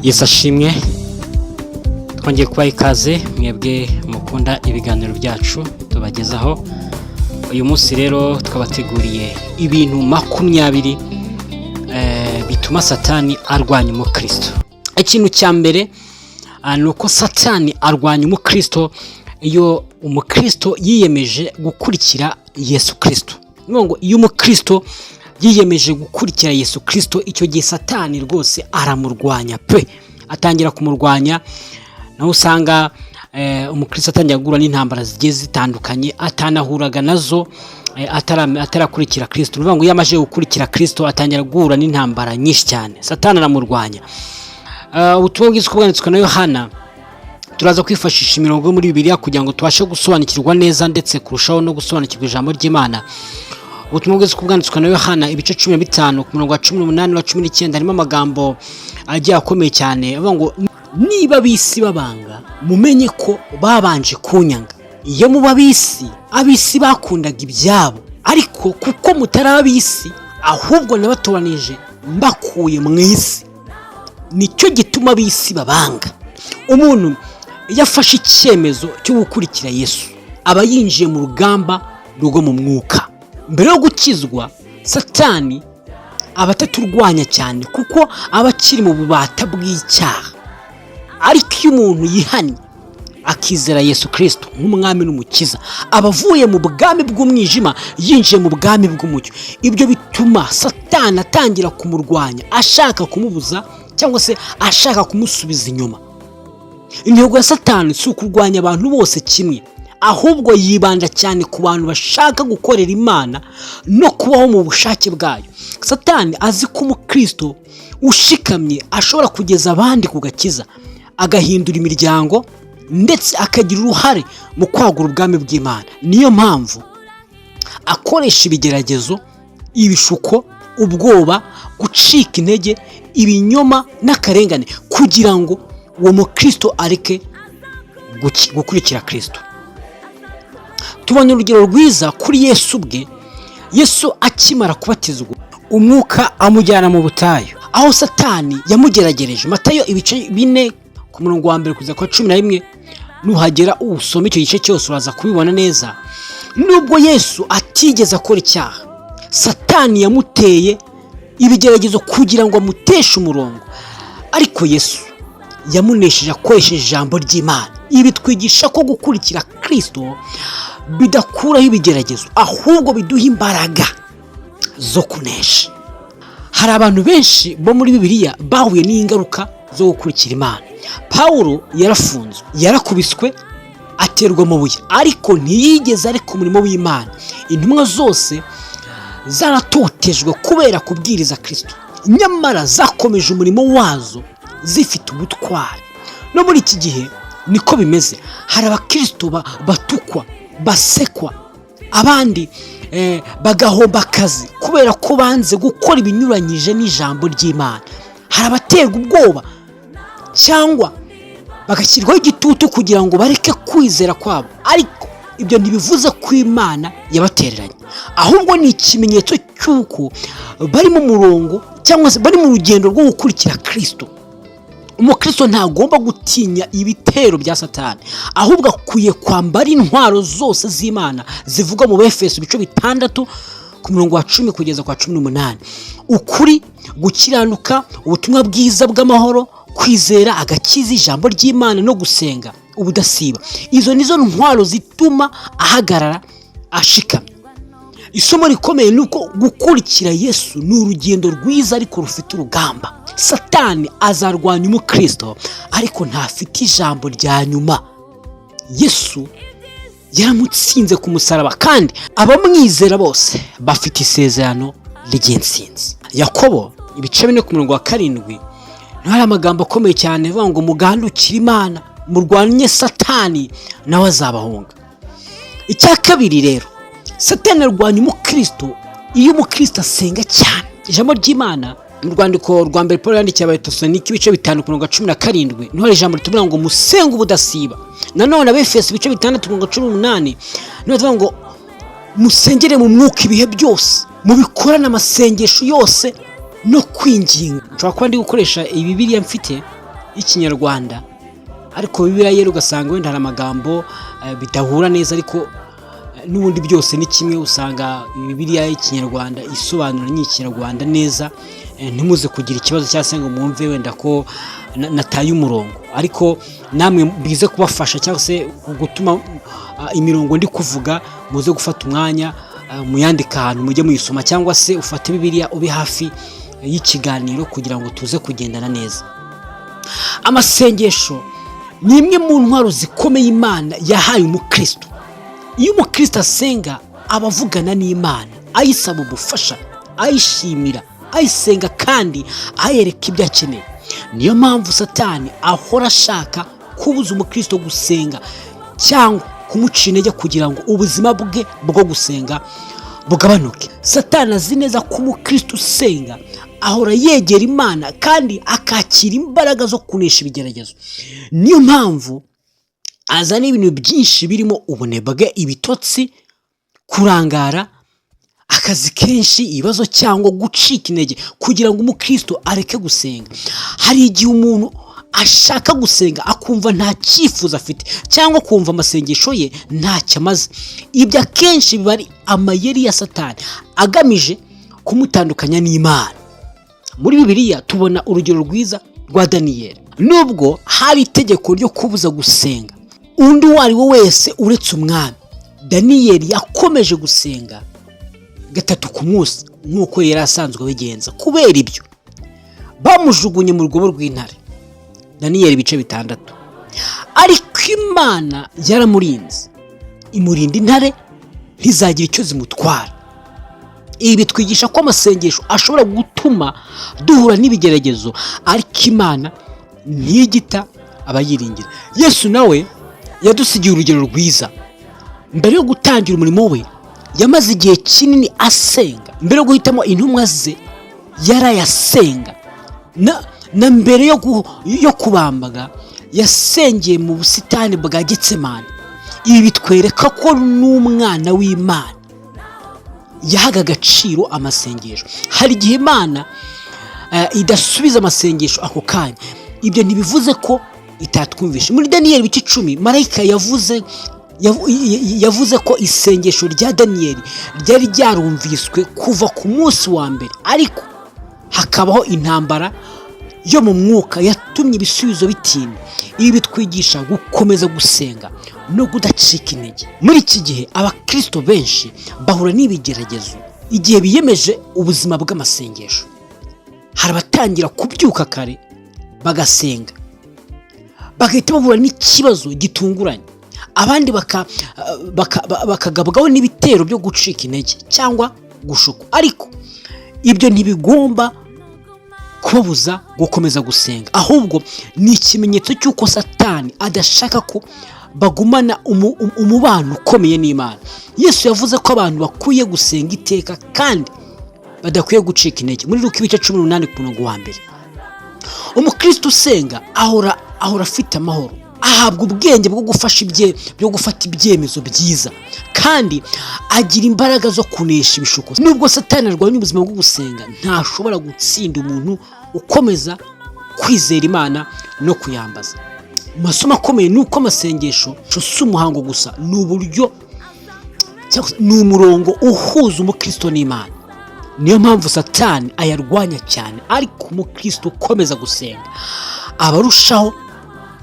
Yesu ashimwe. Twongeye kubaha ikaze mwebwe mukunda ibiganiro byacu tubagezaho. Uyu munsi rero twabateguriye ibintu 20 bituma Satani arwanya umukristo. Ikintu cya mbere ni uko Satani arwanya umukristo iyo umukristo yiyemeje gukurikira Yesu Kirisito. Ni ukuvuga ngo iyo umukristo yiyemeje gukurikira Yesu Kirisito, icyo gihe Satani rwose aramurwanya pe, atangira kumurwanya. Naho usanga umukristo atangira guhura n'intambara zigiye zitandukanye atanahuraga nazo atarakurikira Kirisito. Ni ukuvuga ngo iyo amaze gukurikira Kirisito, atangira guhura n'intambara nyinshi cyane, Satani aramurwanya. Ubutumwa bwiza uko bwanditswe na Yohana, turaza kwifashisha imirongo yo muri Bibiliya kugira ngo tubashe gusobanukirwa neza ndetse kurushaho no gusobanukirwa ijambo ry'Imana. Ubutumwa bwiza uko bwanditswe na Yohana, ibice 15, ku murongo wa 18 wa 19, harimo amagambo agiye akomeye cyane avuga ngo: "Niba ab'isi babanga, mumenye ko babanje kunyanga. Iyo muba ab'isi, ab'isi bakundaga ibyabo, ariko kuko mutari ab'isi, ahubwo nabatoranije mbakuye mu isi, nicyo gituma ab'isi babanga." Umuntu iyo afashe icyemezo cyo gukurikira Yesu, aba yinjiye mu rugamba rwo mu mwuka. Mbere yo gukizwa, Satani aba ataturwanya cyane kuko aba akiri mu bubata bw'icyaha. Ariko iyo umuntu yihannye, akizera Yesu Kirisito nk'umwami n'umukiza, aba avuye mu bwami bw'umwijima yinjiye mu bwami bw'umucyo. Ibyo bituma Satani atangira kumurwanya, ashaka kumubuza cyangwa se ashaka kumusubiza inyuma. Intego ya Satani si ukurwanya abantu bose kimwe, ahubwo yibanda cyane ku bantu bashaka gukorera Imana no kubaho mu bushake bwayo. Satani azi ko umukristo ushikamye ashobora kugeza abandi ku gakiza, agahindura imiryango, ndetse akagira uruhare mu kwagura ubwami bw'Imana. Niyo mpamvu akoresha ibigeragezo, ibishuko, ubwoba, gucika intege, ibinyoma n'akarengane kugira ngo uwo mukristo areke gukurikira Kirisito. Tubona urugero rwiza kuri Yesu ubwe. Yesu akimara kubatizwa, umwuka amujyana mu butayu aho Satani yamugeragereje. Matayo ibice 4, ku murongo wa 1 kugeza ku wa 11. Nuhagera usome icyo gice cyose, uraza kubibona neza. Nubwo Yesu atigeze akora icyaha, Satani yamuteye ibigeragezo kugira ngo amuteshe umurongo, ariko Yesu yamunesheje akoresheje ijambo ry'Imana. Ibi twigisha ko gukurikira Kirisito bidakuraho ibigeragezo, ahubwo biduha imbaraga zo kunesha. Hari abantu benshi bo muri Bibiliya bahuye n'ingaruka zo gukurikira Imana. Pawulo yarafunzwe, yarakubiswe, aterwa amabuye, ariko ntiyigeze areka umurimo w'Imana. Intumwa zose zaratotejwe kubera kubwiriza Kirisito, nyamara zakomeje umurimo wazo zifite ubutwari. No muri iki gihe niko bimeze. Hari abakirisito batukwa, basekwa, abandi bagahomba akazi kubera ko banze gukora ibinyuranyije n'ijambo ry'Imana. Hari abaterwa ubwoba cyangwa bagashyirwaho igitutu kugira ngo bareke kwizera kwabo, ariko ibyo ntibivuze ko Imana yabatereranye, ahubwo ni ikimenyetso cy'uko bari mu murongo cyangwa se bari mu rugendo rwo gukurikira Kirisito. Umukristo ntagomba gutinya ibitero bya Satani, ahubwo akwiye kwambara intwaro zose z'Imana zivugwa mu Befeso ibice 6, ku murongo wa 10 kugeza kwa 18: ukuri, gukiranuka, ubutumwa bwiza bw'amahoro, kwizera agakiza, ijambo ry'Imana no gusenga ubudasiba. Izo nizo ntwaro zituma ahagarara ashikamye. Isomo rikomeye ni uko gukurikira Yesu ni urugendo rwiza ariko rufite urugamba. Satani azarwanya umukristo, ariko ntafite ijambo rya nyuma. Yesu yaramutsinze ku musaraba, kandi abamwizera bose bafite isezerano ry'intsinzi. Yakobo ibice 4, ku murongo wa 7, niho hari amagambo akomeye cyane avuga ngo: "Mugandukire Imana, murwanye Satani, nawe azabahunga." Icya kabiri rero, Satani arwanya umukristo iyo umukristo asenga cyane. Ijambo ry'Imana mu rwandiko rwa mbere Paul yandikiye Abatesalonike, ibice 5, ku murongo wa 17, niho hari ijambo ritubwira ngo: "Musenge ubudasiba." Nanone Abefeso ibice 6, ku murongo wa 18, niho tuvuga ngo: "Musengere mu mwuka ibihe byose, mubikorane amasengesho yose no kwinginga." Nshobora kuba ndi gukoresha iyi Bibiliya mfite. y'Ikinyarwanda, ariko Bibiliya Yera ugasanga wenda hari amagambo bidahura neza, ariko n'ubundi byose ni kimwe. Usanga Bibiliya y'Ikinyarwanda isobanura n'Ikinyarwanda neza. Ntimuze kugira ikibazo cyangwa se ngo mwumve wenda ko nataye umurongo, ariko namwe bize kubafasha cyangwa se gutuma imirongo ndi kuvuga muze gufata umwanya muyandika ahantu, mujye muyisoma, cyangwa se ufate Bibiliya ube hafi y'ikiganiro kugira ngo tuze kugendana neza. Amasengesho ni imwe mu ntwaro zikomeye Imana yahaye umukristo. Iyo umukristo asenga, aba avugana n'Imana, ayisaba ubufasha, ayishimira, ayisenga kandi ayereka ibyo akeneye. Niyo mpamvu Satani ahora ashaka kubuza umukristo gusenga cyangwa kumuca intege, kugira ngo ubuzima bwe bwo gusenga bugabanuke. Satani azi neza ko umukristo usenga ahora yegera Imana kandi akakira imbaraga zo kunesha ibigeragezo. Niyo mpamvu azana ibintu byinshi birimo ubunebwe, ibitotsi, kurangara, akazi kenshi, ibibazo cyangwa gucika intege, kugira ngo umukristo areke gusenga. Hari igihe umuntu ashaka gusenga akumva nta cyifuzo afite, cyangwa kumva amasengesho ye ntacyo amaze. Ibyo akenshi biba ari amayeri ya Satani agamije kumutandukanya n'Imana. Muri Bibiliya tubona urugero rwiza rwa Daniyeli. Nubwo hari itegeko ryo kubuza gusenga undi uwo ari we wese uretse umwami, Daniyeli yakomeje gusenga gatatu ku munsi nk'uko yari asanzwe abigenza. Kubera ibyo, bamujugunye mu rwobo rw'intare, Daniyeli ibice 6. Ariko Imana yaramurinze, imurinda intare ntizagira icyo zimutwara. Ibi bitwigisha ko amasengesho ashobora gutuma duhura n'ibigeragezo, ariko Imana ntigita abayiringira. Yesu nawe yadusigiye urugero rwiza. Mbere yo gutangira umurimo we, yamaze igihe kinini asenga. Mbere yo guhitamo intumwa ze, yarayasenga. Na mbere yo kubambaga, yasengeye mu busitani bwa Getsemani. Ibi bitwereka ko n'umwana w'Imana yahaga agaciro amasengesho. Hari igihe Imana idasubiza amasengesho ako kanya. Ibyo ntibivuze ko itatwumvishe. Muri Daniyeli ibice 10, marayika yavuze ko isengesho rya Daniyeli ryari ryarumviswe kuva ku munsi wa mbere, ariko hakabaho intambara yo mu mwuka yatumye ibisubizo bitinda. Ibi bitwigisha gukomeza gusenga no kudacika intege. Muri iki gihe, abakristo benshi bahura n'ibigeragezo igihe biyemeje ubuzima bw'amasengesho. Hari abatangira kubyuka kare bagasenga, bagahita bahura n'ikibazo gitunguranye, abandi bakagabwaho n'ibitero byo gucika intege cyangwa gushukwa. Ariko ibyo ntibigomba kubabuza gukomeza gusenga, ahubwo ni ikimenyetso cy'uko Satani adashaka ko bagumana umubano ukomeye n'Imana. Yesu yavuze ko abantu bakwiye gusenga iteka kandi badakwiye gucika intege, muri Luka ibice 18 ku murongo wa 1. Umukristo usenga ahora afite amahoro, ahabwa ubwenge bwo gufasha ibye byo gufata ibyemezo byiza, kandi agira imbaraga zo kunesha ibishuko. Nubwo Satani arwanya ubuzima bwo gusenga, ntashobora gutsinda umuntu ukomeza kwizera Imana no kuyambaza. Mu masomo akomeye ni uko amasengesho si umuhango gusa, ni uburyo cyangwa se ni umurongo uhuza umukristo n'Imana. Niyo mpamvu Satani ayarwanya cyane, ariko umukristo ukomeza gusenga aba arushaho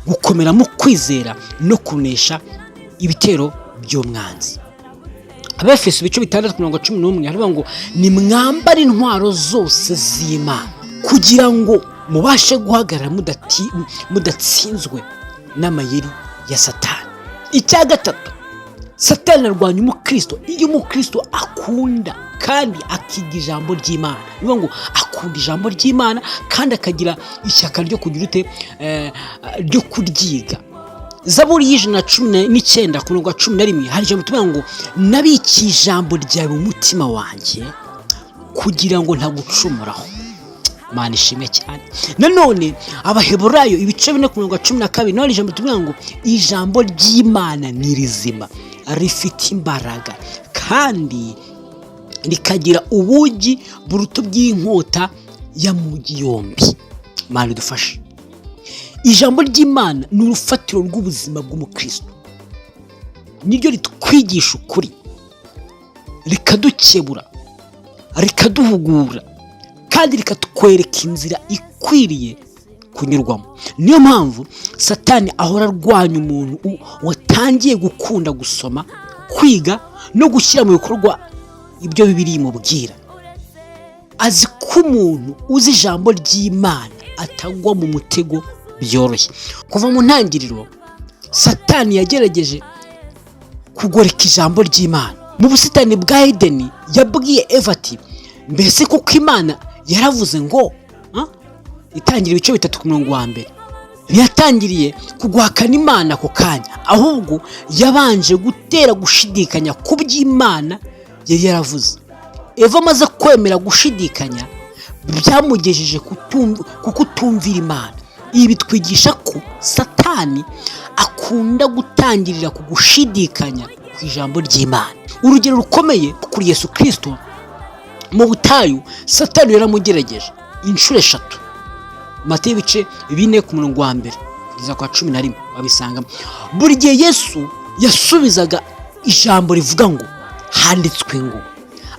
gukomera mu kwizera no kunesha ibitero by'umwanzi. Abefeso ibice 6, mirongo 11, haravuga ngo: "Nimwambare intwaro zose z'Imana kugira ngo mubashe guhagarara mudatsinzwe n'amayeri ya Satani." Icya gatatu, Satani arwanya umukristo iyo umukristo akunda kandi akiga ijambo ry'Imana. Ni ukuvuga ngo akunda ijambo ry'Imana kandi akagira ishyaka ryo kugira ute, ryo kuryiga. Zaburi y'119 ku murongo wa 11, hari ijambo tuvuga ngo: "Nabikiye ijambo ryawe mu mutima wanjye kugira ngo ntagucumuraho." Mana ishimwe cyane. Nanone Abaheburayo ibice 4 ku murongo wa 12, naho hari ijambo tuvuga ngo: "Ijambo ry'Imana ni rizima, rifite imbaraga kandi rikagira ubugi buruta ubw'inkota ya mugi yombi." Mana idufashe. Ijambo ry'Imana ni urufatiro rw'ubuzima bw'umukristo. Niryo ritwigisha ukuri, rikadukebura, rikaduhugura kandi rikatwereka inzira ikwiriye kunyurwamo. Niyo mpamvu Satani ahora arwanya umuntu watangiye gukunda gusoma, kwiga no gushyira mu bikorwa ibyo Bibiliya imubwira. Azi ko umuntu uzi ijambo ry'Imana atagwa mu mutego byoroshye. Kuva mu ntangiriro, Satani yagerageje kugoreka ijambo ry'Imana. Mu busitani bwa Edeni yabwiye Eva ati: "Mbese kuko Imana yaravuze ngo?" Itangira ibice 3 ku murongo wa 1. Ntiyatangiriye kuguhakana Imana ako kanya, ahubwo yabanje gutera gushidikanya ku by'Imana yari yaravuze. Eva amaze kwemera gushidikanya, byamugejeje ku kutumvira Imana. Ibi bitwigisha ko Satani akunda gutangirira ku gushidikanya ku ijambo ry'Imana. Urugero rukomeye kuri Yesu Kirisito: mu butayu, Satani yaramugerageje inshuro eshatu. Matayo ibice 4 ku murongo wa 1 kugeza kwa 11 wabisangamo. Buri gihe Yesu yasubizaga ijambo rivuga ngo "Handitswe ngo",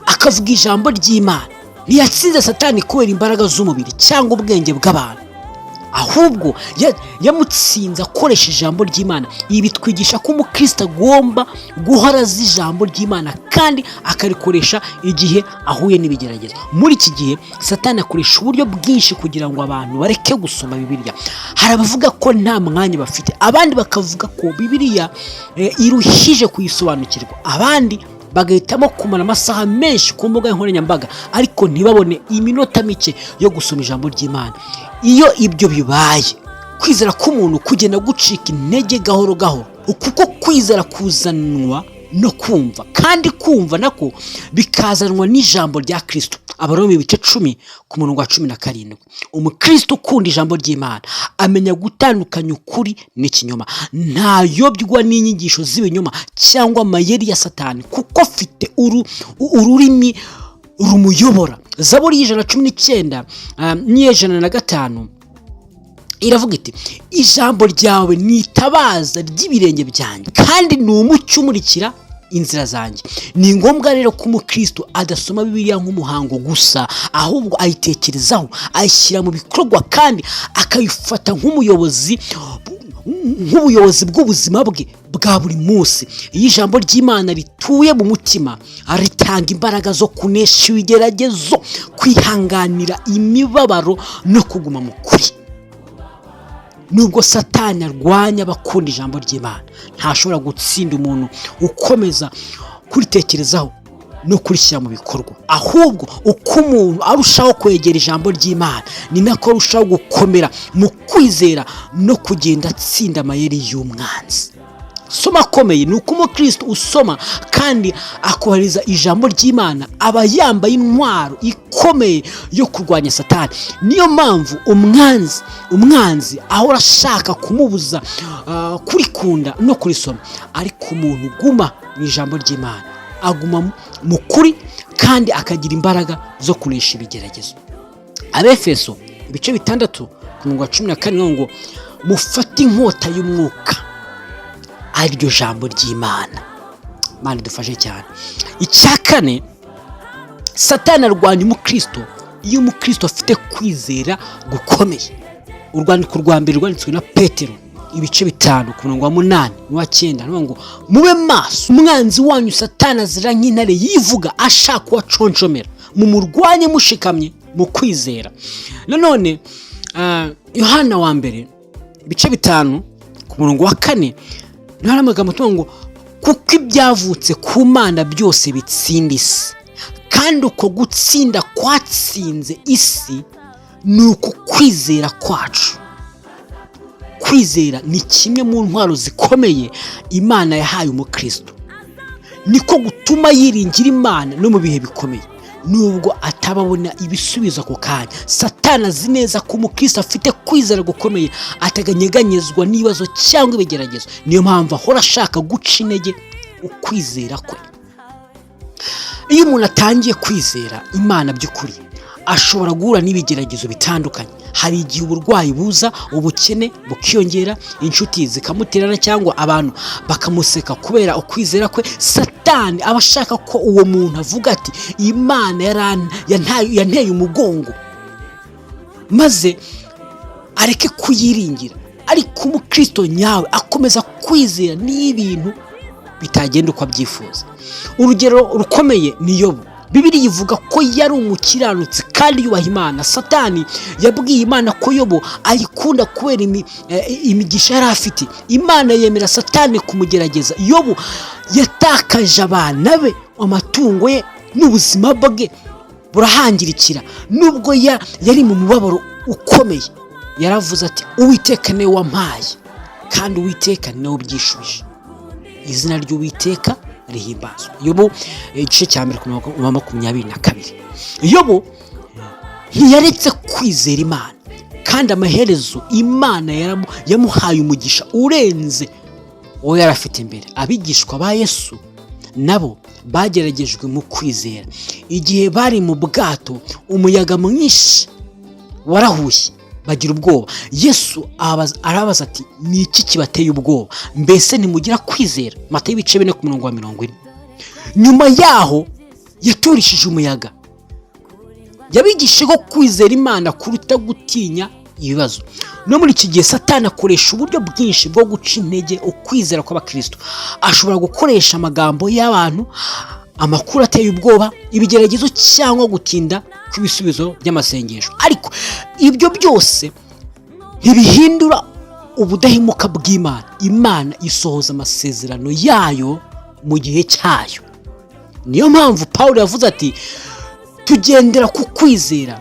akavuga ijambo ry'Imana. Ntiyatsinze Satani kubera imbaraga z'umubiri cyangwa ubwenge bw'abantu, ahubwo yamutsinze akoresha ijambo ry'Imana. Ibi bitwigisha ko umukristo agomba guhora azi ijambo ry'Imana kandi akarikoresha igihe ahuye n'ibigeragezo. Muri iki gihe, Satani akoresha uburyo bwinshi kugira ngo abantu bareke gusoma Bibiliya. Hari abavuga ko nta mwanya bafite, abandi bakavuga ko Bibiliya iruhije kuyisobanukirwa, abandi bagahitamo kumara amasaha menshi ku mbuga nkoranyambaga ariko ntibabone iminota mike yo gusoma ijambo ry'Imana. Iyo ibyo bibaye, kwizera k'umuntu kugenda gucika intege gahoro gahoro, kuko kwizera kuzanwa no kumva, kandi kumva nako bikazanwa n'ijambo rya Kirisito. Abaroma ibice 10 ku murongo wa 17. Umukristo ukunda ijambo ry'Imana amenya gutandukanya ukuri n'ikinyoma. Ntayobywa n'inyigisho z'ibinyoma cyangwa amayeri ya Satani, kuko afite ururimi rumuyobora. Zaburi y'119 n'iy'105 iravuga iti: "Ijambo ryawe ni itabaza ry'ibirenge byanjye, kandi ni umucyo umurikira inzira zanjye." Ni ngombwa rero ko umukristo adasoma Bibiliya nk'umuhango gusa, ahubwo ayitekerezaho, ayishyira mu bikorwa kandi akayifata nk'ubuyobozi bw'ubuzima bwe bwa buri munsi. Iyo ijambo ry'Imana rituye mu mutima, ritanga imbaraga zo kunesha ibigeragezo, kwihanganira imibabaro no kuguma mu kuri. Nubwo Satani arwanya abakunda ijambo ry'Imana, ntashobora gutsinda umuntu ukomeza kuritekerezaho no kurishyira mu bikorwa. Ahubwo uko umuntu arushaho kwegera ijambo ry'Imana, ni nako arushaho gukomera mu kwizera no kugenda atsinda amayeri y'umwanzi. Soma akomeye ni uko umukristo usoma kandi akubahiriza ijambo ry'Imana aba yambaye intwaro ikomeye yo kurwanya Satani. Niyo mpamvu umwanzi ahora ashaka kumubuza kurikunda no kurisoma. Ariko umuntu uguma mu ijambo ry'Imana aguma mu kuri kandi akagira imbaraga zo kunesha ibigeragezo. Abefeso ibice 6 ku murongo wa 14 ngo: "Mufate inkota y'umwuka, ariryo jambo ry'Imana." Imana idufashe cyane. Icya kane, Satani arwanya umukristo iyo umukristo afite kwizera gukomeye. Urwandiko rwa mbere rwanditswe na Petero ibice 5 ku murongo wa 8 n'uwa 9 ni ngo: "Mube maso, umwanzi wanyu Satani azira nk'intare yivuga ashaka uwaconshomera. Mumurwanye mushikamye mu kwizera." Nanone Yohana wa mbere ibice 5 ku murongo wa 4 niho hari amagambo avuga ngo: "Kuko ibyavutse ku Mana byose bitsinda isi, kandi uko gutsinda kwatsinze isi ni uku kwizera kwacu." Kwizera ni kimwe mu ntwaro zikomeye Imana yahaye umukristo. Niko gutuma yiringira Imana no mu bihe bikomeye, nubwo atababona ibisubizo ako kanya. Satani azi neza ko umukristo afite kwizera gukomeye ataganyeganyezwa n'ibibazo cyangwa ibigeragezo. Niyo mpamvu ahora ashaka guca intege ukwizera kwe. Iyo umuntu atangiye kwizera Imana by'ukuri, ashobora guhura n'ibigeragezo bitandukanye, Hari igihe uburwayi buza, ubukene bukiyongera, inshuti zikamuterana cyangwa abantu bakamuseka kubera ukwizera kwe. Satani aba ashaka ko uwo muntu avuga ati: "Imana yanteye umugongo", maze areke kuyiringira. Ariko umukristo nyawe akomeza kwizera n'iyo ibintu bitagenda uko abyifuza. Urugero rukomeye ni Yobu. Bibiliya ivuga ko yari umukiranutsi kandi yubaha Imana. Satani yabwiye Imana ko Yobu ayikunda kubera imigisha yari afite. Imana yemera Satani kumugerageza. Yobu yatakaje abana be, amatungo ye n'ubuzima bwe burahangirikira. Nubwo yari mu mubabaro ukomeye, yaravuze ati: "Uwiteka niwe wampaye, kandi Uwiteka niwe ubyishubije, izina ry'Uwiteka rihimbazwa." Yobu igice cya 1 ku murongo wa 22. Yobu ntiyaretse kwizera Imana, kandi amaherezo Imana yamuhaye umugisha urenze uwo yari afite imbere. Abigishwa ba Yesu nabo bageragejwe mu kwizera. Igihe bari mu bwato, umuyaga mwinshi warahushye, bagira ubwoba. Yesu arabaza ati: "Ni iki kibateye ubwoba? Mbese ntimugira kwizera?" Matayo ibice 4 ku murongo wa 40. Nyuma yaho yaturishije umuyaga. Yabigishije ko kwizera Imana kuruta gutinya ibibazo. No muri iki gihe, Satani akoresha uburyo bwinshi bwo guca intege ukwizera kw'abakristo. Ashobora gukoresha amagambo y'abantu, amakuru ateye ubwoba, ibigeragezo cyangwa gutinda kw'ibisubizo by'amasengesho. Ariko ibyo byose ntibihindura ubudahemuka bw'Imana. Imana isohoza amasezerano yayo mu gihe cyayo. Niyo mpamvu Paul yavuze ati: "Tugendera ku kwizera,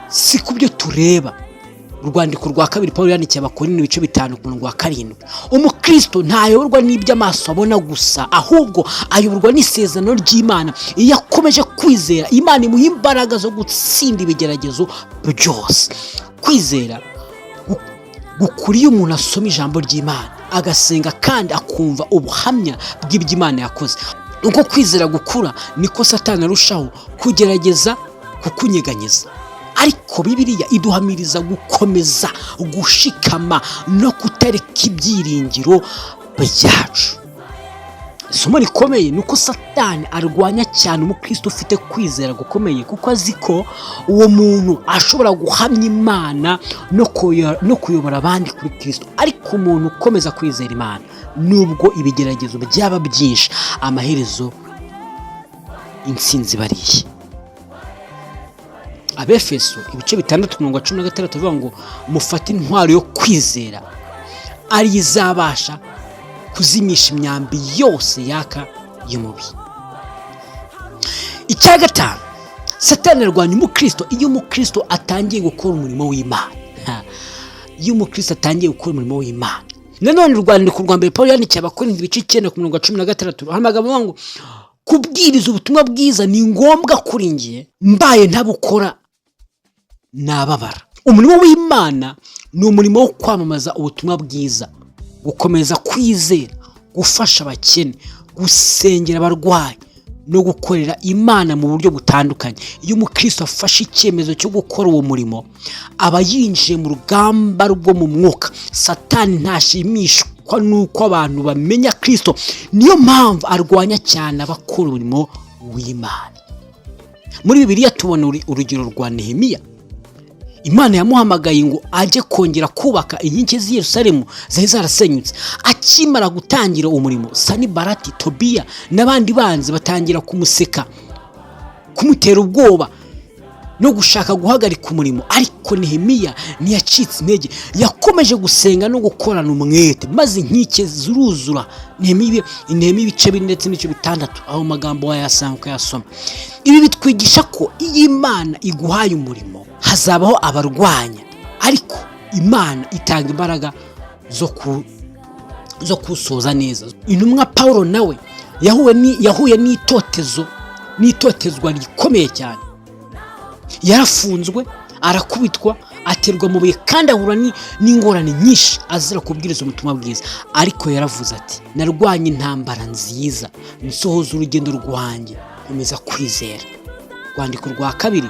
si ku byo tureba." Urwandiko rwa kabiri Paul yandikiye Abakorinto, ibice 5 ku murongo wa 7. Umukristo ntayoborwa n'ibyo amaso abona gusa, ahubwo ayoborwa n'isezerano ry'Imana. Iyo akomeje kwizera, Imana imuha imbaraga zo gutsinda ibigeragezo byose. Kwizera gukura iyo umuntu asoma ijambo ry'Imana, agasenga kandi akumva ubuhamya bw'ibyo Imana yakoze. Uko kwizera gukura, niko Satani arushaho kugerageza kukunyeganyeza. Ariko Bibiliya iduhamiriza gukomeza gushikama no kutareka ibyiringiro byacu. Isomo rikomeye ni uko Satani arwanya cyane umukristo ufite kwizera gukomeye, kuko azi ko uwo muntu ashobora guhamya Imana no kuyobora abandi kuri Kristo. Ariko umuntu ukomeza kwizera Imana, nubwo ibigeragezo byaba byinshi, amaherezo intsinzi bariye. Abefeso ibice 6 ku murongo wa 16 avuga ngo: "Mufate intwaro yo kwizera, ariyo izabasha kuzimisha imyambi yose yaka y'umubi." Icya gatanu, Satani arwanya umukristo iyo umukristo atangiye gukora umurimo w'Imana. Iyo umukristo atangiye gukora umurimo w'Imana. Nanone urwandiko rwa mbere Paul yandikiye Abakorinto, ibice 9 ku murongo wa 16, hari amagambo avuga ngo: "Kubwiriza ubutumwa bwiza ni ngombwa kuri njye, mbaye ntabukora nababara." Umurimo w'Imana ni umurimo wo kwamamaza ubutumwa bwiza, gukomeza kwizera, gufasha abakene, gusengera abarwayi no gukorera Imana mu buryo butandukanye. Iyo umukristo afashe icyemezo cyo gukora uwo murimo, aba yinjiye mu rugamba rwo mu mwuka. Satani ntashimishwa n'uko abantu bamenya Kristo. Niyo mpamvu arwanya cyane abakora umurimo w'Imana. Muri Bibiliya tubona urugero rwa Nehemiya. Imana yamuhamagaye ngo ajye kongera kubaka inkike z'i Yerusalemu zari zarasenyutse. Akimara gutangira umurimo, Sanibarati, Tobiya n'abandi banzi batangira kumuseka, kumutera ubwoba no gushaka guhagarika umurimo. Ariko Nehemiya ntiyacitse intege. Yakomeje gusenga no gukorana umwete, maze inkike ziruzura. Nehemiya ibice 4 ndetse n'ibice 6, aho magambo wayasanga ukayasoma. Ibi bitwigisha ko iyo Imana iguhaye umurimo, hazabaho abarwanya, ariko Imana itanga imbaraga zo kuwusoza neza. Intumwa Paul nawe yahuye n'itotezo n'itotezwa rikomeye cyane. Yarafunzwe, arakubitwa, aterwa amabuye kandi ahura n'ingorane nyinshi azira kubwiriza ubutumwa bwiza. Ariko yaravuze ati: "Narwanye intambara nziza, nsohoza urugendo rwanjye, nkomeza kwizera." Urwandiko rwa kabiri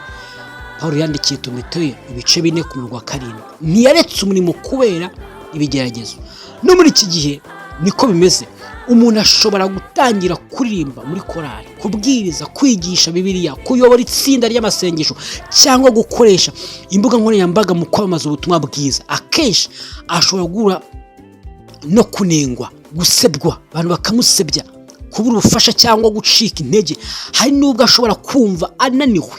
Paul yandikiye Timoteyo ibice 4 ku murongo wa 7. Ntiyaretse umurimo kubera ibigeragezo. No muri iki gihe niko bimeze. Umuntu ashobora gutangira kuririmba muri korali, kubwiriza, kwigisha Bibiliya, kuyobora itsinda ry'amasengesho cyangwa gukoresha imbuga nkoranyambaga mu kwamamaza ubutumwa bwiza. Akenshi ashobora guhura no kunengwa, gusebwa, abantu bakamusebya, kubura ubufasha cyangwa gucika intege. Hari n'ubwo ashobora kumva ananiwe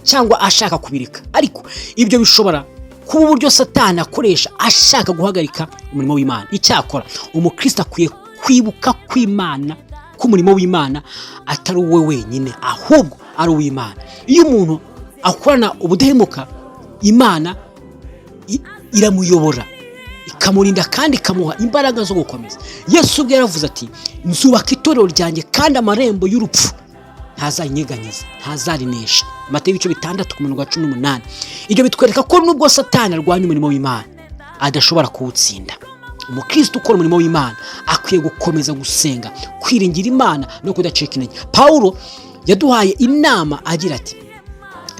cyangwa ashaka kubireka, ariko ibyo bishobora kuba uburyo Satani akoresha ashaka guhagarika umurimo w'Imana. Icyakora umukristo akwiye kwibuka kw'Imana ko umurimo w'Imana atari uwe wenyine, ahubwo ari uw'Imana. Iyo umuntu akorana ubudahemuka, Imana iramuyobora, ikamurinda kandi ikamuha imbaraga zo gukomeza. Yesu ubwe yaravuze ati: "Nzubaka itorero ryanjye kandi amarembo y'urupfu ntazarinyeganyeza, ntazarinesha." Matayo ibice 6 ku murongo wa 18. Ibyo bitwereka ko nubwo Satani arwanya umurimo w'Imana, adashobora kuwutsinda. Umukristo ukora umurimo w'Imana akwiye gukomeza gusenga, kwiringira Imana no kudacika intege. Pawulo yaduhaye inama agira ati: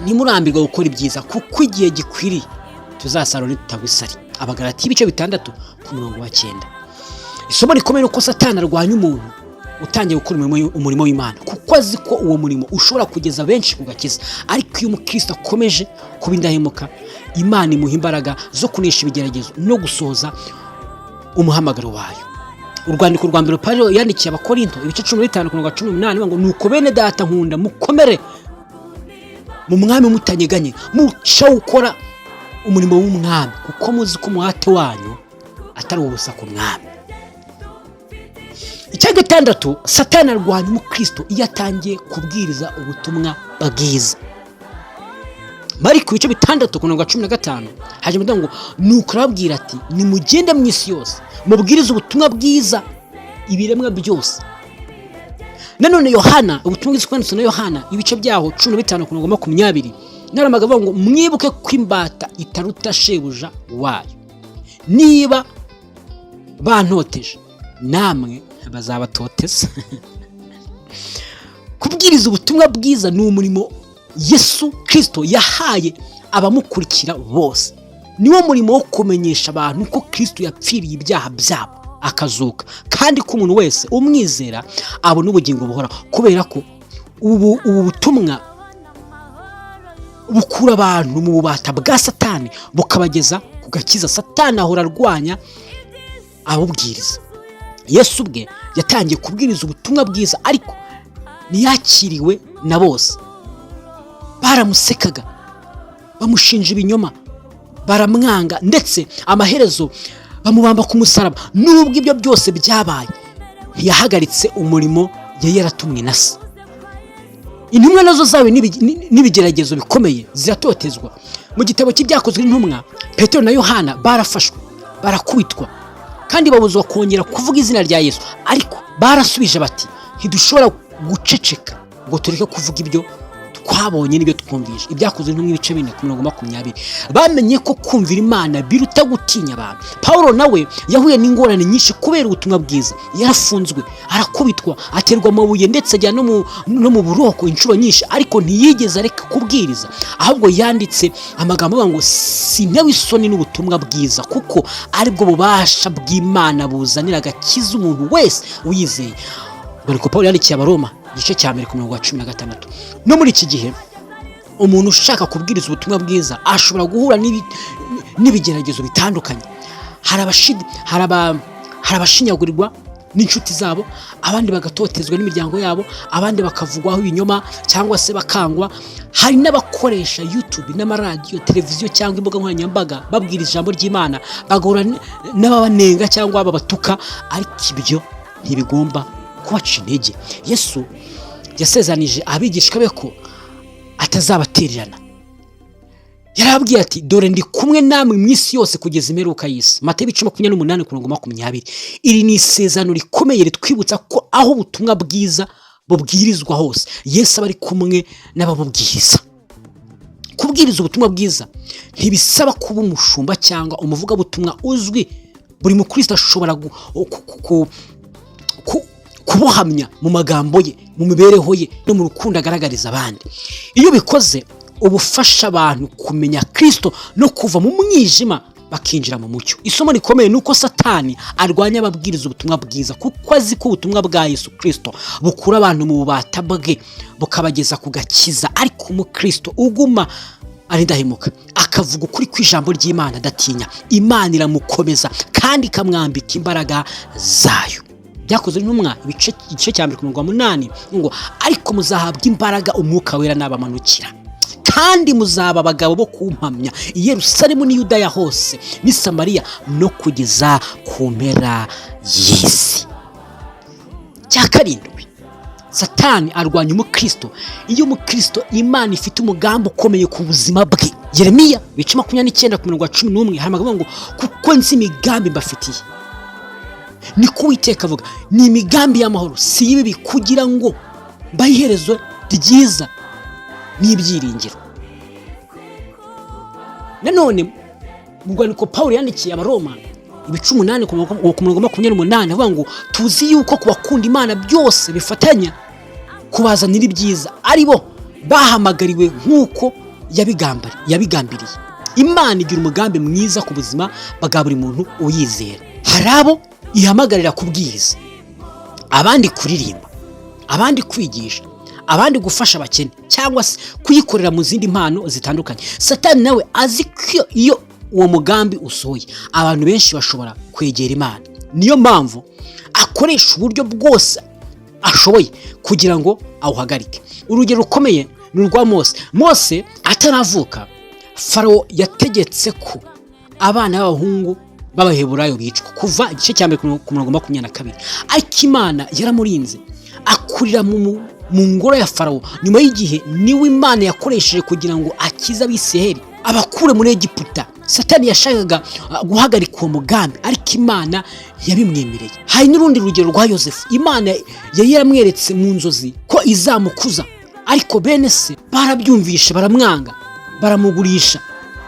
"Ntimurambirwe gukora ibyiza, kuko igihe gikwiriye tuzasarura nitutagwa isari." Abagalatiya ibice 6 ku murongo wa 9. Isomo rikomeye ni uko Satani arwanya umuntu utangiye gukora umurimo w'Imana, kuko azi ko uwo murimo ushobora kugeza benshi ku gakiza. Ariko iyo umukristo akomeje kuba indahemuka, Imana imuha imbaraga zo kunesha ibigeragezo no gusohoza umuhamagaro wayo. Urwandiko rwa mbere Pawulo yandikiye Abakorinto, ibice 15 ku murongo wa 18, ngo: "Nuko bene Data nkunda, mukomere mu Mwami mutanyeganye, muca gukora umurimo w'Umwami, kuko muzi ko umuhate wanyu atari ubusa ku Mwami." Icya gatandatu, Satani arwanya umukristo iyo atangiye kubwiriza ubutumwa bwiza. Mariko ibice 6 ku murongo wa 15 haje ngo: "Nuko arababwira ati: 'Nimugende mu isi yose, mubwirize ubutumwa bwiza ibiremwa byose.'" Nanone Yohana, ubutumwa bwiza bwanditswe na Yohana, ibice byaho 15 ku murongo 20, n'amagambo avuga ngo: "Mwibuke ko imbata itaruta shebuja wayo. Niba bantoteje, namwe bazabatoteza." Kubwiriza ubutumwa bwiza ni umurimo Yesu Kirisito yahaye abamukurikira bose. Niwo murimo wo kumenyesha abantu ko Kirisito yapfiriye ibyaha byabo akazuka, kandi ko umuntu wese umwizera abona ubugingo buhoraho. Kubera ko ubu butumwa bukura abantu mu bubata bwa Satani bukabageza ku gakiza, Satani ahora arwanya abubwiriza. Yesu ubwe yatangiye kubwiriza ubutumwa bwiza, ariko ntiyakiriwe na bose. Baramusekaga, bamushinja ibinyoma, baramwanga, ndetse amaherezo bamubamba ku musaraba. Nubwo ibyo byose byabaye, ntiyahagaritse umurimo yari yaratumwe na Se. Intumwa nazo zawe n'ibigeragezo bikomeye, ziratotezwa. Mu gitabo cy'Ibyakozwe n'Intumwa, Petero na Yohana barafashwe, barakubitwa kandi babuzwa kongera kuvuga izina rya Yesu. Ariko barasubije bati: "Ntidushobora guceceka ngo tureke kuvuga ibyo twabonye n'ibyo twumvishe." Ibyakozwe n'Intumwa ibice 4 ku murongo 20. Bamenye ko kumvira Imana biruta gutinya abantu. Paul nawe yahuye n'ingorane nyinshi kubera ubutumwa bwiza. Yarafunzwe, arakubitwa, aterwa amabuye, ndetse ajya no mu buroko inshuro nyinshi, ariko ntiyigeze areka kubwiriza. Ahubwo yanditse amagambo avuga ngo: "Sintewe isoni n'ubutumwa bwiza, kuko aribwo bubasha bw'Imana buzanira agakiza umuntu wese uyizeye." Urwandiko Paul yandikiye Abaroma, igice cya 1 ku murongo wa 16. No muri iki gihe, umuntu ushaka kubwiriza ubutumwa bwiza ashobora guhura n'ibigeragezo bitandukanye. Hari abashinyagurirwa n'inshuti zabo, abandi bagatotezwa n'imiryango yabo, abandi bakavugwaho ibinyoma cyangwa se bakangwa. Hari n'abakoresha YouTube n'amaradiyo, televiziyo cyangwa imbuga nkoranyambaga babwira ijambo ry'Imana, bagahura n'ababanenga cyangwa babatuka, ariko ibyo ntibigomba kubaca intege. Yesu yasezeranije abigishwa be ko atazabatererana. Yarababwiye ati: "Dore ndi kumwe namwe mu isi yose kugeza imperuka y'isi." Matayo ibice 28 ku murongo 20. Iri ni isezerano rikomeye ritwibutsa ko aho ubutumwa bwiza bubwirizwa hose, Yesu aba ari kumwe n'ababubwiriza. Kubwiriza ubutumwa bwiza ntibisaba kuba umushumba cyangwa umuvugabutumwa uzwi. Buri mukristo ashobora kubuhamya mu magambo ye, mu mibereho ye no mu rukundo agaragariza abandi. Iyo ubikoze Uba ufasha abantu kumenya Kirisito no kuva mu mwijima bakinjira mu mucyo. Isomo rikomeye ni uko Satani arwanya ababwiriza ubutumwa bwiza, kuko azi ko ubutumwa bwa Yesu Kirisito bukura abantu mu bubata bwe bukabageza ku gakiza. Ariko umukristo uguma ari indahemuka, akavuga ukuri kw'ijambo ry'Imana adatinya, Imana iramukomeza kandi ikamwambika imbaraga zayo. Byakozwe n'Intumwa, igice cya 1 ku murongo wa 8, ngo: "Ariko muzahabwa imbaraga Umwuka Wera nabamanukira, kandi muzaba abagabo bo kumpamya i Yerusalemu n'i Yudaya hose n'i Samariya no kugeza ku mpera y'isi." Cya karindwi, Satani arwanya umukristo iyo umukristo Imana ifite umugambi ukomeye ku buzima bwe. Yeremiya, ibice 29 ku murongo wa 11, hari amagambo ngo: "Kuko nzi imigambi mbafitiye, niko Uwiteka avuga, ni imigambi y'amahoro, si y'ibibi, kugira ngo mbahe iherezo ryiza n'ibyiringiro." Nanone mu rwandiko Paul yandikiye Abaroma, ibice 8 ku murongo 28, avuga ngo: "Tuzi yuko ku bakunda Imana byose bifatanya kubazanira ibyiza, ari bo bahamagariwe nk'uko yabigambiriye." Imana igira umugambi mwiza ku buzima bwa buri muntu uyizera. Hari abo ihamagarira kubwiriza, abandi kuririmba, abandi kwigisha, abandi gufasha abakene cyangwa se kuyikorera mu zindi mpano zitandukanye. Satani nawe azi ko iyo uwo mugambi usohoye, abantu benshi bashobora kwegera Imana. Niyo mpamvu akoresha uburyo bwose ashoboye kugira ngo awuhagarike. Urugero rukomeye ni urwa Mose. Mose ataravuka, Farawo yategetse ko abana b'abahungu b'Abaheburayo bicwa, Kuva igice cya 1 ku murongo 22. Ariko Imana yaramurinze, akurira mu ngoro ya Farawo. Nyuma y'igihe, niwe Imana yakoresheje kugira ngo akize Abisiraheli, abakure muri Egiputa. Satani yashakaga guhagarika uwo mugambi, ariko Imana ntiyabimwemereye. Hari n'urundi rugero rwa Yosefu. Imana yari yaramweretse mu nzozi ko izamukuza, ariko bene se barabyumvishe baramwanga, baramugurisha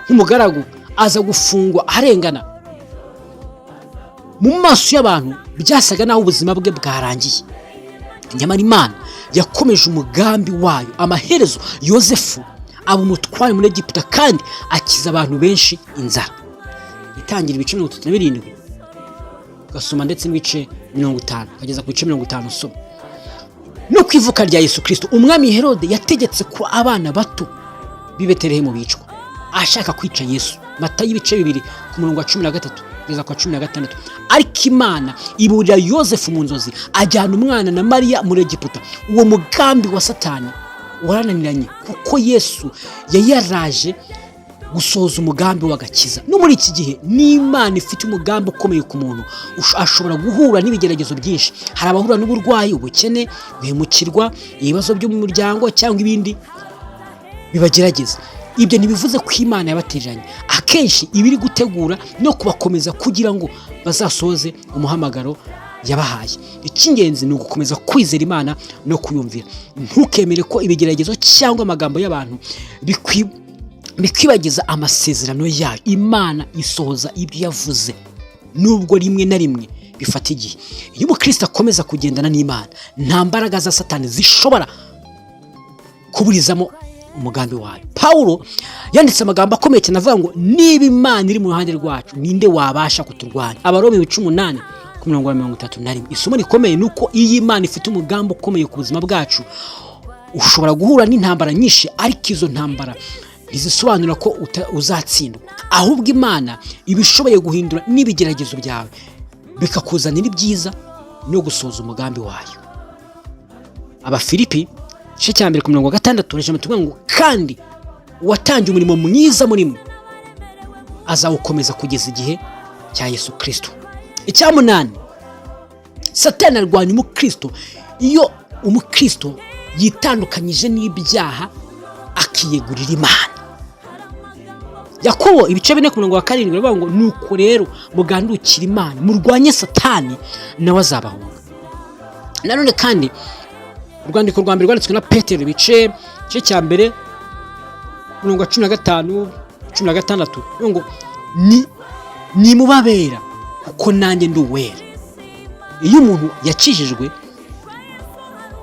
nk'umugaragu, aza gufungwa arengana. Mu maso y'abantu byasaga n'aho ubuzima bwe bwarangiye, nyamara Imana yakomeje umugambi wayo. Amaherezo Yosefu aba umutware muri Egiputa kandi akiza abantu benshi inzara. Itangira, ibice 37, ugasoma ndetse n'ibice 50, ukageza ku bice 50 usoma. No ku ivuka rya Yesu Kirisito, umwami Herode yategetse ko abana bato b'i Betelehemu bicwa, ashaka kwica Yesu. Matayo, ibice 2 ku murongo wa 13 kugeza ku wa 16. Ariko Imana iburira Yosefu mu nzozi, ajyana umwana na Mariya muri Egiputa. Uwo mugambi wa Satani warananiranye, kuko Yesu yari yaraje gusohoza umugambi w'agakiza. No muri iki gihe, n'Imana ifite umugambi ukomeye ku muntu, ashobora guhura n'ibigeragezo byinshi. Hari abahura n'uburwayi, ubukene, guhemukirwa, ibibazo byo mu muryango cyangwa ibindi bibagerageza. Ibyo ntibivuze ko Imana yabatereranye. Akenshi iba iri gutegura no kubakomeza kugira ngo bazasohoze umuhamagaro yabahaye. Icy'ingenzi ni ugukomeza kwizera Imana no kuyumvira. Ntukemere ko ibigeragezo cyangwa amagambo y'abantu bikwibagiza amasezerano yayo. Imana isohoza ibyo yavuze, nubwo rimwe na rimwe bifata igihe. Iyo umukristo akomeza kugendana n'Imana, nta mbaraga za Satani zishobora kuburizamo umugambi wayo. Pawulo yanditse amagambo akomeye cyane avuga ngo: "Niba Imana iri mu ruhande rwacu, ninde wabasha kuturwanya?" Abaroma, ibice 8 ku murongo wa 31. Isomo rikomeye ni uko iyo Imana ifite umugambi ukomeye ku buzima bwacu, ushobora guhura n'intambara nyinshi, ariko izo ntambara ntizisobanura ko uzatsindwa. Ahubwo Imana iba ishoboye guhindura n'ibigeragezo byawe bikakuzanira ibyiza no gusohoza umugambi wayo. Abafilipi, igice cya 1 ku murongo wa 6, ijambo tuvuga ngo: "Kandi uwatangiye umurimo mwiza muri mwe azawukomeza kugeza igihe cya Yesu Kirisito." Icya munani, Satani arwanya umukristo iyo umukristo yitandukanyije n'ibyaha, akiyegurira Imana. Yakobo, ibice 4 ku murongo wa 7, baravuga ngo: "Nuko rero mugandukire Imana, murwanye Satani, nawe azabahunga." Nanone kandi urwandiko rwa mbere rwanditswe na Petero, igice cya 1, umurongo wa 15, 16, ngo: "Ni nimubabera, kuko nanjye ndi uwera." Iyo umuntu yakijijwe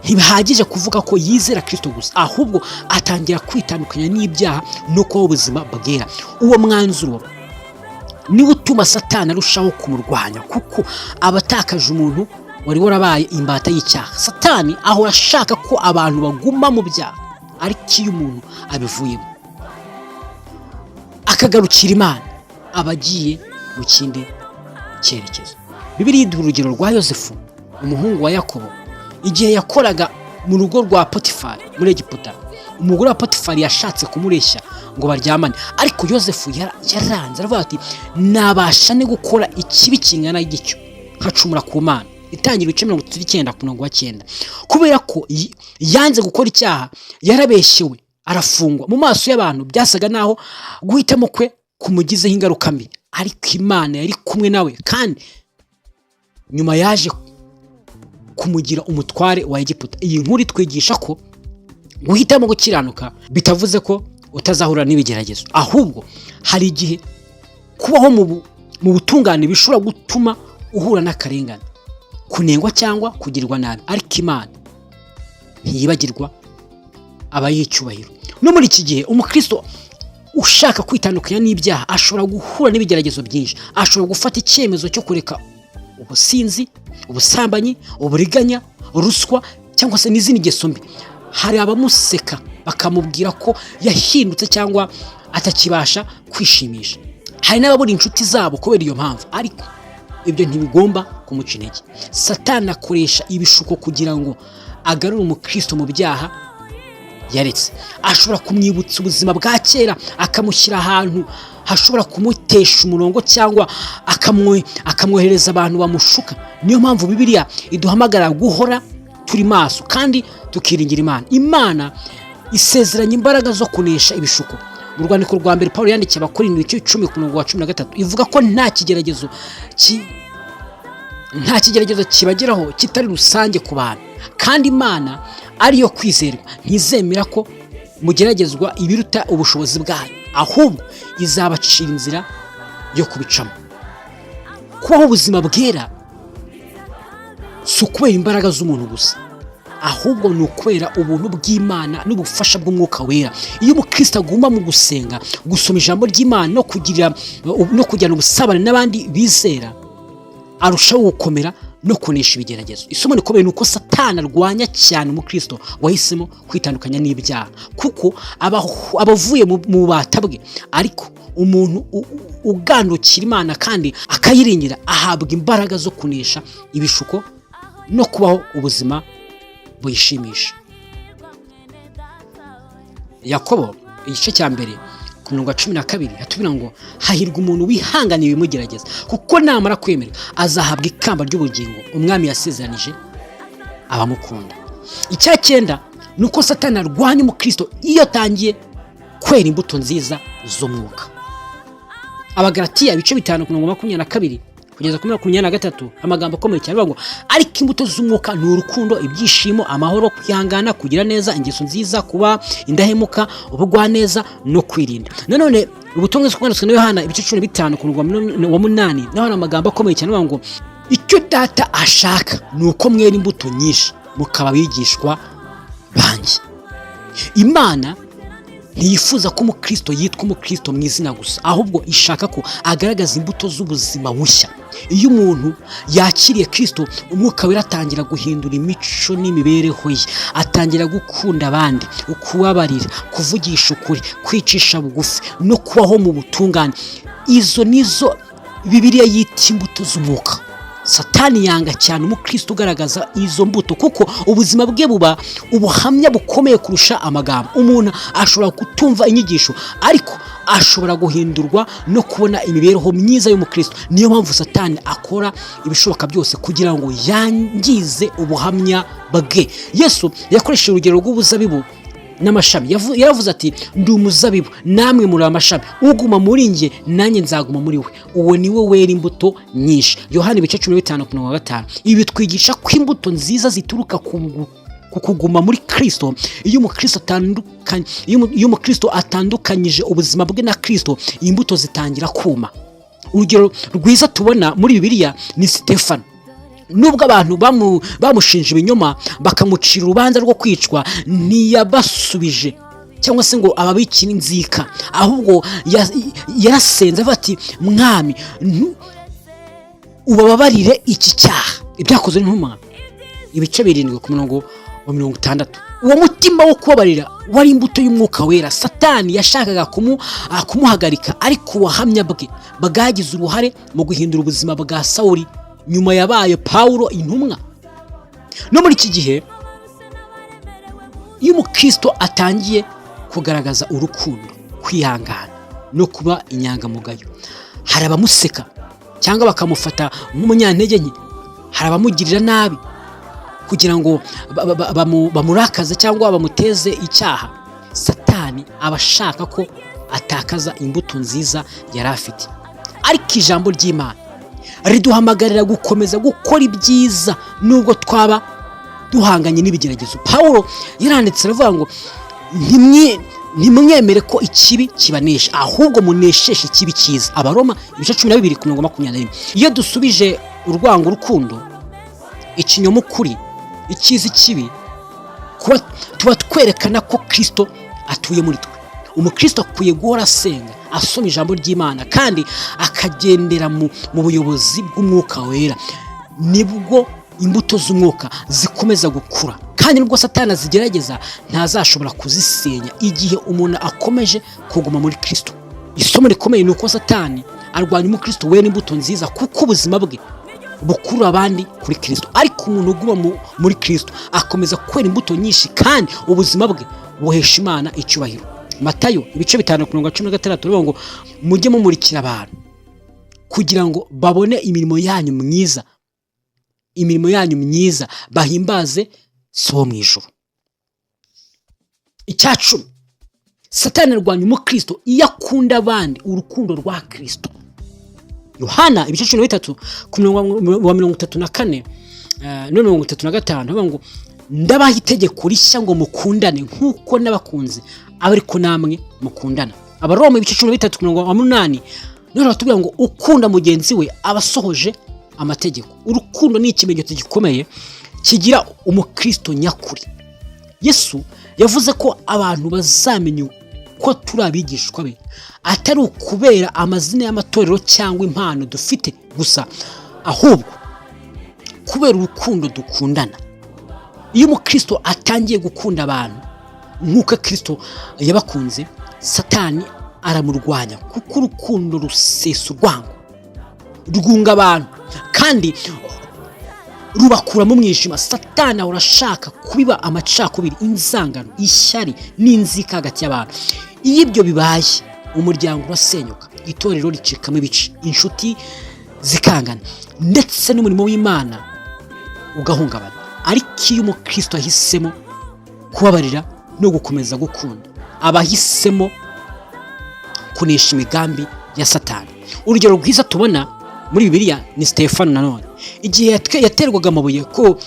Ntibihagije kuvuga ko yizera Kirisito gusa, ahubwo atangira kwitandukanya n'ibyaha no kubaho ubuzima bwera. Uwo mwanzuro niwo utuma Satani arushaho kumurwanya, kuko aba atakaje umuntu wari warabaye imbata y'icyaha. Satani ahora ashaka ko abantu baguma mu byaha, ariko iyo umuntu abivuyemo akagarukira Imana, aba agiye mu kindi cyerekezo. Bibiliya iduha urugero rwa Yosefu, umuhungu wa Yakobo. Igihe yakoraga mu rugo rwa Potifari muri Egiputa, umugore wa Potifari yashatse kumureshya ngo baryamane, ariko Yosefu yaranze, aravuga ati: "Nabasha ne gukora ikibi kingana gityo nkacumura ku Mana?" Itangira ibice 39 ku murongo wa 9. Kubera ko yanze gukora icyaha, yarabeshyewe arafungwa. Mu maso y'abantu byasaga naho guhitamo kwe kumugizeho ingaruka mbi, ariko Imana yari kumwe nawe, kandi nyuma yaje kumugira umutware wa Egiputa. Iyi nkuru itwigisha ko guhitamo gukiranuka bitavuze ko utazahura n'ibigeragezo, ahubwo hari igihe kubaho mu butungane bishobora gutuma uhura n'akarengane, kunengwa cyangwa kugirirwa nabi, ariko Imana ntiyibagirwa abayiha icyubahiro. No muri iki gihe, umukristo ushaka kwitandukanya n'ibyaha ashobora guhura n'ibigeragezo byinshi. Ashobora gufata icyemezo cyo kureka ubusinzi, ubusambanyi, uburiganya, ruswa cyangwa se n'izindi ngeso mbi. Hari abamuseka bakamubwira ko yahindutse cyangwa atakibasha kwishimisha. Hari n'ababura inshuti zabo kubera iyo mpamvu, ariko ibyo ntibigomba kumuca intege. Satani akoresha ibishuko kugira ngo agarure umukristo mu byaha yaretse. Ashobora kumwibutsa ubuzima bwa kera, akamushyira ahantu hashobora kumutesha umurongo, cyangwa akamwohereza abantu bamushuka. Niyo mpamvu Bibiliya iduhamagara guhora turi maso kandi tukiringira Imana. Imana isezeranya imbaraga zo kunesha ibishuko. Mu rwandiko rwa mbere Paul yandikiye Abakorinto, ibice 10 ku murongo wa 13, ivuga ko nta kigeragezo kibageraho kitari rusange ku bantu, kandi Imana ariyo kwizerwa ntizemera ko mugeragezwa ibiruta ubushobozi bwayo, ahubwo izabacira inzira yo kubicamo. Kubaho ubuzima bwera si ukubera imbaraga z'umuntu gusa, ahubwo ni ukubera ubuntu bw'Imana n'ubufasha bw'Umwuka Wera. Iyo umukristo aguma mu gusenga, gusoma ijambo ry'Imana no kugirana ubusabane n'abandi bizera, arushaho gukomera no kunesha ibigeragezo. Isomo rikomeye ni uko Satani arwanya cyane umukristo wahisemo kwitandukanya n'ibyaha, kuko aba avuye mu bubata bwe. Ariko umuntu ugandukira Imana kandi akayiringira ahabwa imbaraga zo kunesha ibishuko no kubaho ubuzima buyishimisha. Yakobo igice cya 1 ku murongo wa 12 hatubwira ngo: "Hahirwa umuntu wihanganiye ibimugerageza, kuko namara kwemera azahabwa ikamba ry'ubugingo Umwami yasezeranije abamukunda." Icya cyenda ni uko Satani arwanya umukristo iyo atangiye kwera imbuto nziza z'umwuka. Abagaratiya ibice 5 ku murongo 22 kugeza kuri 23, amagambo akomeye cyane avuga ngo: "Ariko imbuto z'umwuka ni urukundo, ibyishimo, amahoro, kwihangana, kugira neza, ingeso nziza, kuba indahemuka, ubugwaneza no kwirinda." Nanone ubutumwa bwanditswe na Yohana, ibice 15 ku murongo wa 8, naho hari amagambo akomeye cyane avuga ngo: "Icyo Data ashaka ni uko mwera imbuto nyinshi, mukaba abigishwa banjye." Imana ntiyifuza ko umukristo yitwa umukristo mu izina gusa, ahubwo ishaka ko agaragaza imbuto z'ubuzima bushya. Iyo umuntu yakiriye Kristo, Umwuka Wera atangira guhindura imico n'imibereho ye. Atangira gukunda abandi, kubabarira, kuvugisha ukuri, kwicisha bugufi no kubaho mu butungane. Izo nizo Bibiliya yita imbuto z'umwuka. Satani yanga cyane umukristo ugaragaza izo mbuto, kuko ubuzima bwe buba ubuhamya bukomeye kurusha amagambo. Umuntu ashobora kutumva inyigisho, ariko ashobora guhindurwa no kubona imibereho myiza y'umukristo. Niyo mpamvu Satani akora ibishoboka byose kugira ngo yangize ubuhamya bwe. Yesu yakoresheje urugero rw'ubuzabibu n'amashami. Yaravuze ati: "Ndi umuzabibu, namwe muri amashami. Uguma muri njye, nanjye nzaguma muri we, uwo ni we wera imbuto nyinshi." Yohani ibice 15 ku murongo wa 5. Ibi bitwigisha ko imbuto nziza zituruka ku kuguma muri Kristo. Iyo umukristo atandukanyije ubuzima bwe na Kristo, imbuto zitangira kuma. Urugero rwiza tubona muri Bibiliya ni Sitefano. Nubwo abantu bamushinja ibinyoma, bakamucira urubanza rwo kwicwa, ntiyabasubije cyangwa se ngo ababikire inzika. Ahubwo yarasenze avuga ati: "Mwami, ubababarire iki cyaha." Ibyakozwe n'Intumwa ibice 7 ku murongo wa 60. Uwo mutima wo kubabarira wari imbuto y'Umwuka Wera. Satani yashakaga kumuhagarika, ariko ubuhamya bwe bwagize uruhare mu guhindura ubuzima bwa Sawuli. Nyuma yabaye Pawulo intumwa. No muri iki gihe, iyo umukristo atangiye kugaragaza urukundo, kwihangana no kuba inyangamugayo, hari abamuseka cyangwa bakamufata nk'umunyantege nke. Hari abamugirira nabi kugira ngo bamurakaze cyangwa bamuteze icyaha. Satani aba ashaka ko atakaza imbuto nziza yari afite, ariko ijambo ry'Imana riduhamagarira gukomeza gukora ibyiza nubwo twaba duhanganye n'ibigeragezo. Pawulo yaranditse aravuga ngo: "Ntimwemere ko ikibi kibanesha, ahubwo munesheshe ikibi cyiza." Abaroma ibice 12 ku mirongo 21. Iyo dusubije urwango urukundo, ikinyoma ukuri, icyiza ikibi, kuba tuba twerekana ko Kirisito atuye muri twe. Umukristo akwiye guhora asenga, asoma ijambo ry'Imana kandi akagendera mu buyobozi bw'Umwuka Wera. Nibwo imbuto z'umwuka zikomeza gukura, kandi nubwo Satani azigerageza, ntazashobora kuzisenya igihe umuntu akomeje kuguma muri Kirisito. Isomo rikomeye ni uko Satani arwanya umukristo wera imbuto nziza, kuko ubuzima bwe bukurura abandi kuri Kirisito. Ariko umuntu uguma muri Kirisito akomeza kwera imbuto nyinshi, kandi ubuzima bwe buhesha Imana icyubahiro. Matayo ibice 5 ku mirongo 16 baravuga ngo: "Mujye mumurikira abantu kugira ngo babone imirimo yanyu myiza, bahimbaze So wo mu ijuru." Icya cumi, Satani arwanya umukristo iyo akunda abandi urukundo rwa Kirisito. Yohana ibice 13 ku murongo wa 34 no 35 bavuga ngo: "Ndabaha itegeko rishya ngo mukundane, nk'uko nabakunze abe ariko namwe mukundana." Abaroma ibice 13 ku murongo wa 8 none baratubwira ngo: "Ukunda mugenzi we aba asohoje amategeko." Urukundo ni ikimenyetso gikomeye kigira umukristo nyakuri. Yesu yavuze ko abantu bazamenya ko turi abigishwa be atari ukubera amazina y'amatorero cyangwa impano dufite gusa, ahubwo kubera urukundo dukundana. Iyo umukristo atangiye gukunda abantu nk'uko Kirisito yabakunze, Satani aramurwanya, kuko urukundo rusesa urwango, rwunga abantu kandi rubakura mu mwijima. Satani ahora ashaka kubiba amacakubiri, inzangano, ishyari n'inzika hagati y'abantu. Iyo ibyo bibaye, umuryango urasenyuka, itorero ricikamo ibice, inshuti zikangana, ndetse n'umurimo w'Imana ugahungabana. Ariko iyo umukristo ahisemo kubabarira no gukomeza gukunda, aba ahisemo kunesha imigambi ya Satani. Urugero rwiza tubona muri Bibiliya ni Stefano. Nanone igihe yaterwaga amabuye ko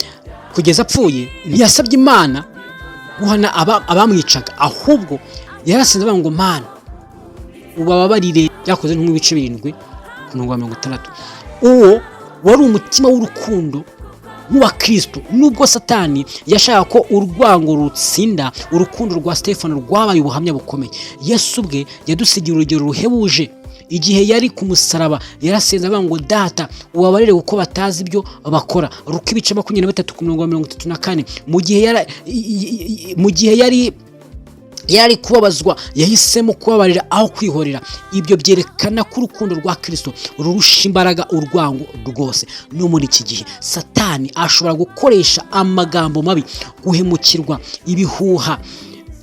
kugeza apfuye, ntiyasabye Imana guhana abamwicaga, ahubwo yarasenze avuga ngo: "Mana, ubababarire." Byakoze nk'ibice 7 ku murongo wa 60. Uwo wari umutima w'urukundo nk'uwa Kristo. Nubwo Satani yashaka ko urwango rutsinda, urukundo rwa Stefano rwabaye ubuhamya bukomeye. Yesu ubwe yadusigiye urugero ruhebuje. Igihe yari ku musaraba, yarasenze avuga ngo: "Data, ubabarire kuko batazi ibyo bakora." Luka ibice 23 ku murongo wa 34. Mu gihe yari kubabazwa, yahisemo kubabarira aho kwihorera. Ibyo byerekana ko urukundo rwa Kirisito rurusha imbaraga urwango rwose. No muri iki gihe, Satani ashobora gukoresha amagambo mabi, guhemukirwa, ibihuha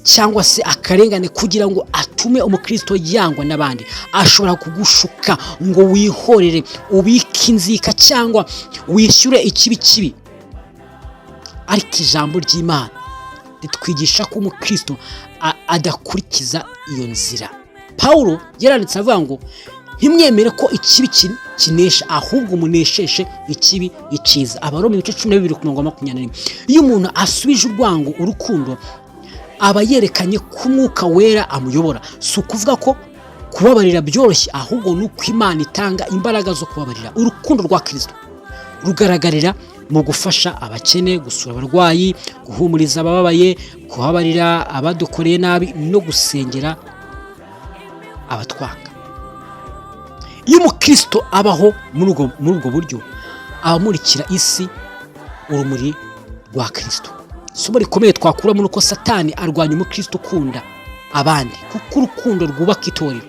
cyangwa se akarengane kugira ngo atume umukristo yangwa n'abandi. Ashobora kugushuka ngo wihorere, ubike inzika cyangwa wishyure ikibi kibi. Ariko ijambo ry'Imana ritwigisha ko umukristo adakurikiza iyo nzira. Pawulo yaranditse avuga ngo: "Ntimwemere ko ikibi kinesha, ahubwo munesheshe ikibi icyiza." Abaroma ibice 12 ku murongo wa 21. Iyo umuntu asubije urwango urukundo, aba yerekanye ko Umwuka Wera amuyobora. Si ukuvuga ko kubabarira byoroshye, ahubwo ni uko Imana itanga imbaraga zo kubabarira. Urukundo rwa Kirisito. Rugaragarira mu gufasha abakene, gusura abarwayi, guhumuriza abababaye, kubabarira abadukoreye nabi no gusengera abatwanga. Iyo umukristo abaho muri ubwo buryo, abamurikira isi urumuri rwa Kirisito. Isomo rikomeye twakuramo ni uko Satani arwanya umukristo ukunda abandi, kuko urukundo rwubaka itorero,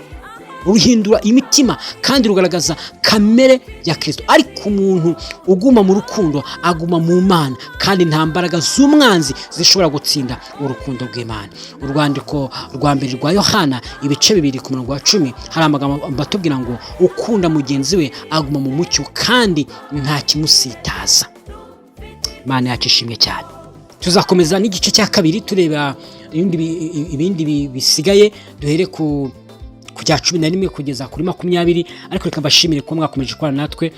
ruhindura imitima kandi rugaragaza kamere ya Kirisito. Ariko umuntu uguma mu rukundo aguma mu Mana, kandi nta mbaraga z'umwanzi zishobora gutsinda urukundo rw'Imana. Urwandiko rwa mbere rwa Yohana, ibice 2 ku murongo wa 10, hari amagambo batubwira ngo: "Ukunda mugenzi we aguma mu mucyo, kandi nta kimusitaza." Imana yacu ishimwe cyane. Tuzakomeza n'igice cya kabiri, tureba ibindi bisigaye, duhere ku cya 11 kugeza kuri 20. Ariko reka mbashimire kuba mwakomeje gukorana natwe.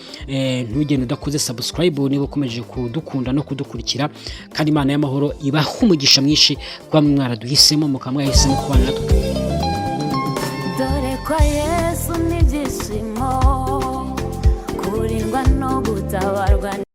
Ntugende udakoze subscribe niba ukomeje kudukunda no kudukurikira. Kandi Imana y'amahoro ibahe umugisha mwinshi kuba mwaraduhisemo, mukaba mwahisemo kubana natwe. Dore kwa Yesu n'ibyishimo.